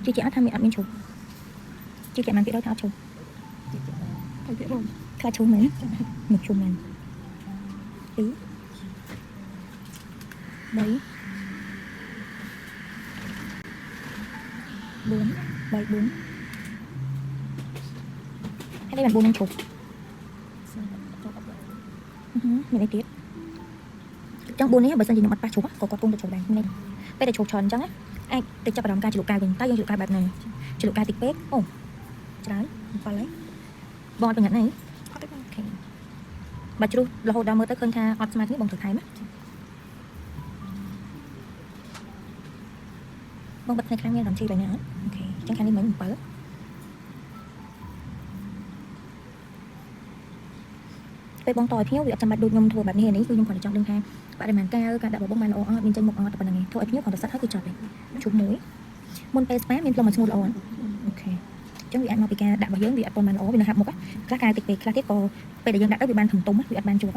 ជឿជាក់អត់ថាមានអត់មានជ្រុះជឿជាក់បានភាគរយថាអត់ជ្រុះ 2% ខ្លាចជ្រុះមែននេះជ្រុះមែន2 3 4 3 4ហើយបាន4នឹងជ្រុះមានអីទៀតចង់4នេះបើសិនជាខ្ញុំអត់ប៉ះជ្រុះក៏គាត់គង់ទៅជ្រុះដែរនេះពេលដែលជ្រុះច្រើនអញ្ចឹងអាចទៅចាប់អារម្មណ៍ការជ្រុះកាយវិញតើយើងជ្រុះកាយបែបណាជ្រុះកាយតិចពេកអូច្រើន7ហើយបងអត់ប្រញាប់ណា អត់ទេបង អូខេបើជ្រុះរហូតដល់មើលទៅឃើញថាអត់ស្មើគ្នាបងត្រូវថែមណាបងបិទភ្នែកខាងមានអារម្មណ៍ឈឺឡើយណាអត់អូខេអញ្ចឹងខាងនេះមិញ7ពេលបងតឲ្យភ្ញៀវវាអត់ចាំបាច់ដូចខ្ញុំធ្វើបែបនេះនេះគឺខ្ញុំគ្រាន់តែចង់ដឹងថាបរិមាណកាវការដាក់របស់បងបានល្អអត់មានចេញមុខអត់តែប៉ុណ្្នឹងឯងធ្វើឲ្យភ្ញៀវគ្រាន់តែសិតហើយគឺចប់ហើយជុំមួយមុនពេលស្ប៉ាមានផ្លុំឲ្យស្ងួតល្អអត់អូខេអញ្ចឹងវាអាចមកពីការដាក់របស់យើងវាអត់ទាន់បានល្អវានៅហាប់មុខខ្លះកាវតិចពេកខ្លះទៀតក៏ពេលដែលយើងដាក់ទៅវាបានធំទុំវាអត់បានជាប់